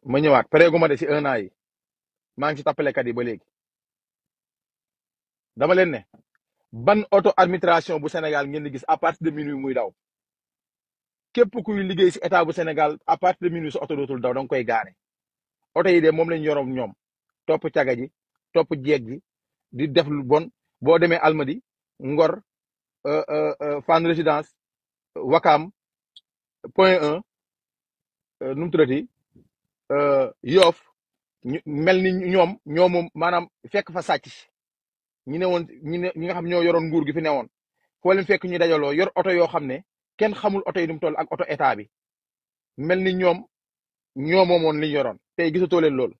ma ñëwaat pareegu ma de si 1 an yi maa ngi ci tappalekat yi ba léegi dama leen ne ban auto administration bu Sénégal ngeen di gis à partir de minuit muy daw képp kuy liggéey si état bu Sénégal à partir de minuit sa oto dootul daw da nga koy gaare oto yi de moom lañ yoroon ñoom topp caga ji topp jeeg ji di def lu bon boo demee Almadi Ngor Fann Résidence Wakam Point 1 nu mu tuddati Yoff mel ni ñoom maanaam fekk fa sàcc ñi ne woon ñi nga xam ñoo yoroon nguur gi fi newoon foo leen fekk ñu dajaloo yor oto yoo xam ne kenn xamul oto yi nu mu toll ak oto état bi mel ni ñoo moomoon li ñu yoroon tey gisatoo leen loolu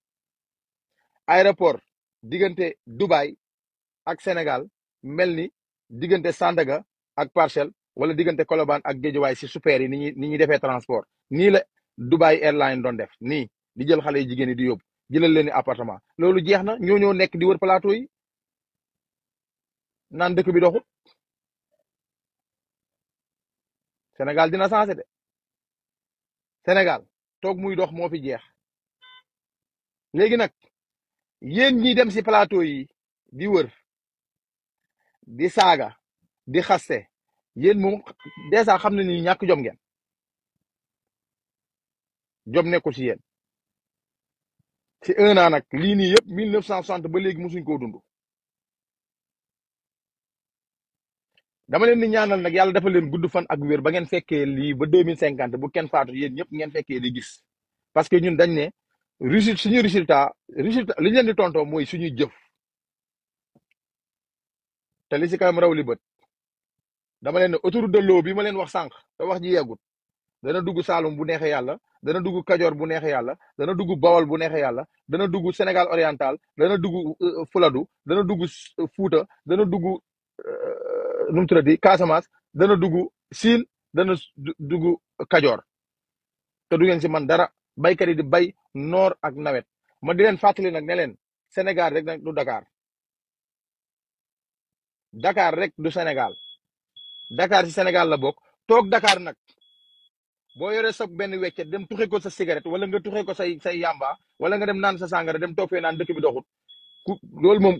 aéroport diggante Dubaï ak Sénégal mel ni diggante Sandaga ak Parcelles wala diggante Colobane ak Guédiawaye si super yi ni ñuy defee transport nii la Dubai Airline doon def nii di jël xale yu jigéen yi di yóbbu jëlal leen ni appartement loolu jeex na ñoo nekk di wër plateau yi naan dëkk bi doxul Sénégal dina changé de Sénégal toog muy dox moo fi jeex léegi nag yéen ñi dem si plateau yi di wër di saaga di xaste yéen moom dèjà xam na ni ñàkk jom ngeen jom nekkul si yéen si 1 an nag lii nii yëpp 1960 ba léegi mosuñ koo dund dama leen di ñaanal nag yàlla dafa leen gudd fan ak wér ba ngeen fekkee lii ba 2050 bu kenn faatu yéen ñëpp ngeen fekkee di gis parce que ñun dañ ne suñu résultat li ñu leen di tontoo mooy suñuy jëf te li si kanam raw li bët dama leen ne autoroute de l'eau bi ma leen wax sànq te wax ji yeggut dana dugg Saalum bu neexee yàlla dana dugg Kajoor bu neexee yàlla dana dugg Bawol bu neexee yàlla dana dugg Sénégal oriental dana dugg Fuladu dana dugg Fuuta dana dugg nu mu tuddati Casamance dana dugg Siin dana dugg Kajoor te du ngeen si man dara baykat yi di bay noor ak nawet ma di leen fàttali nag ne leen Sénégal rek nag du Dakar Dakar rek du Sénégal Dakar si Sénégal la bokk toog Dakar nag boo yoree sa benn weccet dem tuxe ko sa cigarette wala nga tuxe ko say yamba wala nga dem naan sa sàngara dem toog fee naan dëkk bi doxut loolu moom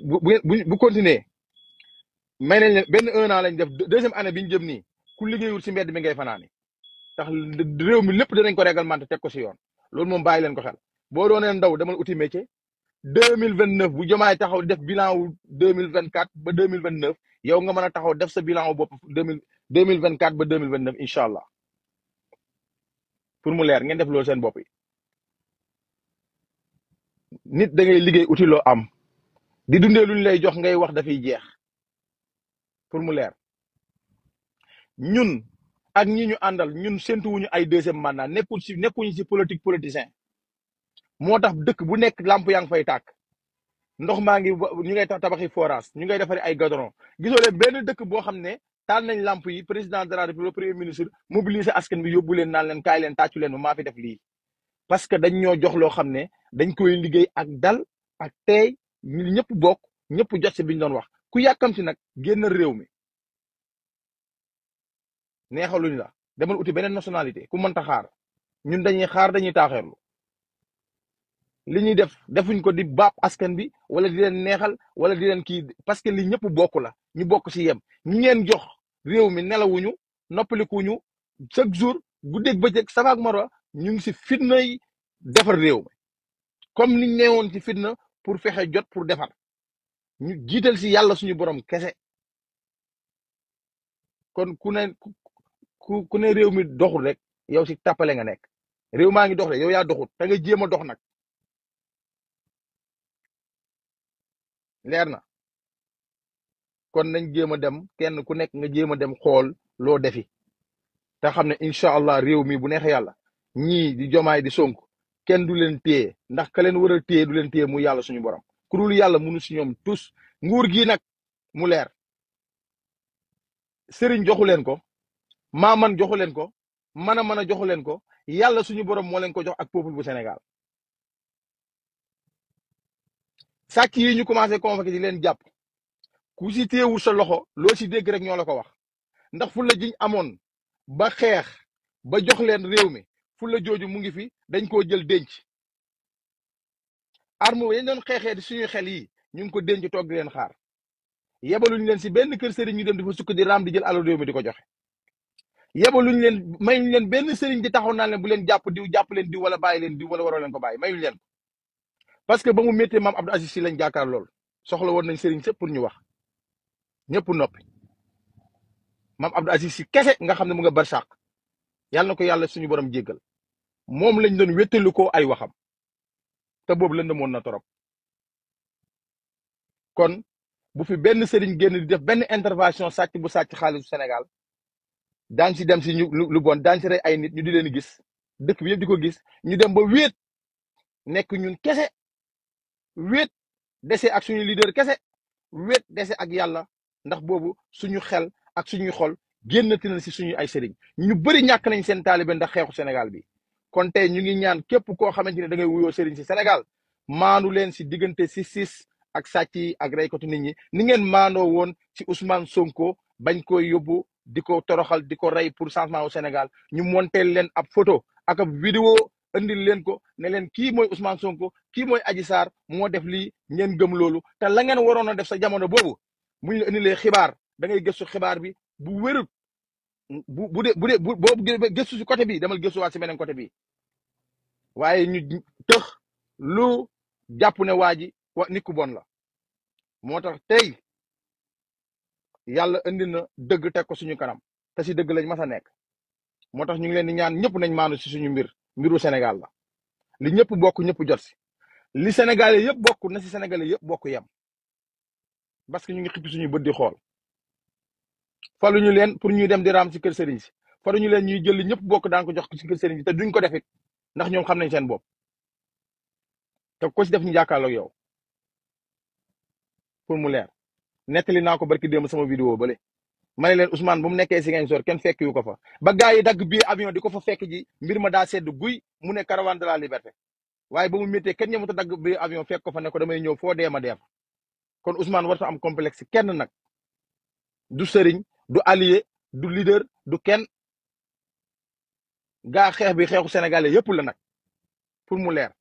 bu continuer may nañ leen benn 1 an lañ def 2e année bi ñu jëm nii ku liggéeyul si mbedd mi ngay fanaani tax réew mi lépp dinañ ko réglementé teg ko si yoon loolu moom bàyyi leen ko xel boo doonee ndaw demal uti métier 2029 bu Diomaye taxaw def bilan wu 2024 ba 2029 yow nga mën a taxaw def sa bilan wu bopp 2024 ba 2029 incha allah pour mu leer ngeen def loolu seen bopp yi nit da ngay liggéey uti loo am di dundee luñ lay jox ngay wax dafay jeex pour mu leer ñun ak ñi ñu àndal ñun séntuwuñu ay 2e mandat nekkuñu si politique politicien moo tax dëkk bu nekk lamp yaa ngi fay tàkk ndox maa ngi ñu ngay tabaxi forage ñu ngay defari ay goudron gisoo leen benn dëkk boo xam ne taal nañ lamp yi président de la république premier ministre mobiliser askan bi yóbbu leen naan leen kaay leen tàccu leen maa fi def lii parce que dañ ñoo jox loo xam ne dañ koy liggéey ak dal ak teey ñu ñëpp bokk ñëpp jot si biñ doon wax ku yàkkamti nag génn réew mi neexaluñ la demal uti beneen nationalité ku mënta xaar ñun dañuy xaar dañuy taaxeerlu li ñuy def defuñ ko di baab askan bi wala di leen neexal wala di leen kii parce que li ñëpp bokk la ñu bokk si yem ñi ngeen jox réew mi nelawuñu noppalikuñu chaque jour guddeeg bëccëg safa ak marwa ñu ngi si fitna yi defar réew mi comme liñ neewoon ci fitna pour fexe jot pour defar ñu jiital si yàlla suñu borom kese kon ku ne réew mi doxul rek yow si tàppale nga nekk réew maa ngi dox rek yow yaa doxul te nga jéem a dox nag leer na kon nañ jéem a dem kenn ku nekk nga jéem a dem xool loo defi te xam ne incha allah réew mi bu neexee yàlla ñii di Jomaay di Sonko kenn du leen téye ndax ka leen war a téye du leen téye mu yàlla suñu borom ku dul yàlla munu si ñoom tous nguur gi nag mu leer sëriñ joxu leen ko maaman joxu leen ko mën a joxu leen ko yàlla suñu borom moo leen ko jox ak peuple bu Sénégal sàcc yi ñu commencé convoqué di leen jàpp ku si téewul sa loxo loo si dégg rek ñoo la ko wax ndax fu la jiñ amoon ba xeex ba jox leen réew mi fu la jooju mu ngi fi dañ koo jël denc arme yañ doon xeexee di suñuy xel yi ñu ngi ko denc toog di leen xaar yebaluñ leen si benn kër sëriñ ñu dem di fa sukk di raam di jël alal réew mi di ko joxe yebaluñ leen mayuñ leen benn sëriñ di taxaw naan leen bu leen jàpp leen diw wala bàyyi leen diw wala waroo leen ko bàyyi mayuñ leen parce que ba mu méttee maam Abdou Aziz Sy lañ jàkkaar lool soxla woon nañ sëriñ sëpp pour ñu wax ñëpp noppi maam Abdou Aziz Sy kese nga xam ne mu nga barsàq yàlla na ko yàlla suñu borom jéggal moom lañ doon wéttalu ko ay waxam te boobu lëndëmoon na torop kon bu fi benn sëriñ génn di def benn intervention sàcc bu sàcc xaalisu Sénégal daan si dem si ñu lu bon daan si rey ay nit ñu di leen gis dëkk bi yëpp di ko gis ñu dem ba wéet nekk ñun kese wéet dese ak suñu leader kese wéet dese ak yàlla ndax boobu suñu xel ak suñuy xol génnati na si suñu ay sëriñ ñu bëri ñàkk nañ seen taalibe ndax xeexu Sénégal bi kon tey ñu ngi ñaan képp koo xamante ne da ngay wuyoo sëriñ si Sénégal maandu leen si diggante sis ak sàcc yi ak reykatu nit ñi ni ngeen maandoo woon ci Ousmane Sonko bañ koy yóbbu di ko toroxal di ko rey pour changement au Sénégal ñu monteel leen ab photo ak ab vidéo andil leen ko ne leen kii mooy Ousmane Sonko kii mooy Adji Sarr moo def lii ngeen gëm loolu te la ngeen waroon a def sa jamono boobu bu ñu la indilee xibaar da ngay gëstu xibaar bi bu wérut bu dee boo gëstu si côté bi demal gëstuwaat si beneen côté bi waaye ñu tëx lu jàpp ne waa ji nit ku bon la moo tax tey yàlla indi na dëgg teg ko suñu kanam te si dëgg lañ mas a nekk moo tax ñu ngi leen di ñaan ñëpp nañ maanu si suñu mbiru Sénégal la li ñëpp bokk ñëpp jot si li Sénégalais yëpp bokk na si Sénégalais yëpp bokk yem parce que ñu ngi xippi suñu bët di xool faluñu leen pour ñuy dem di raam si kër sëriñ si faluñu leen ñuy jël li ñëpp bokk daan ko jox si kër sëriñ si te duñ ko defit ndax ñoom xam nañ seen bopp te ko si def ñu jàkkaarloog yow pour mu leer nettali naa ko barki démb sama vidéo bale ma ne leen Ousmane bu mu nekkee Ziguinchor kenn fekk yu ko fa ba gars yi dagg bii avion di ko fa fekk ji mbir ma daa sedd guy mu ne caravane de la liberté waaye ba mu méttee kenn ñëmut a dagg bii avion fekk ko fa ne ko damay ñëw foo dee ma dee fa kon Ousmane warta am complexe kenn nag du sëriñ du allié du leader du kenn gaa xeex bi xeexu sénégalais yëpp la nag pour mu leer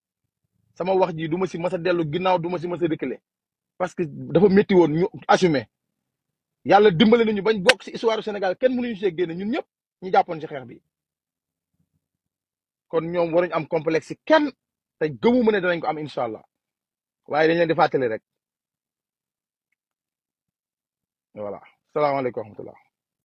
sama wax ji du ma si mas a dellu ginnaaw du ma si mas a reculer parce que dafa métti woon ñu assumé yàlla dimbale nañu bañ bokk si histoire Sénégal kenn mënuñu see génne ñun ñëpp ñu jàppoon si xeex bi kon ñoom waruñ am complexe kenn te gëmuma ne danañ ko am incha allah waaye dañ leen di fàttali rek voilà salaamaaleykum wa rahmatullah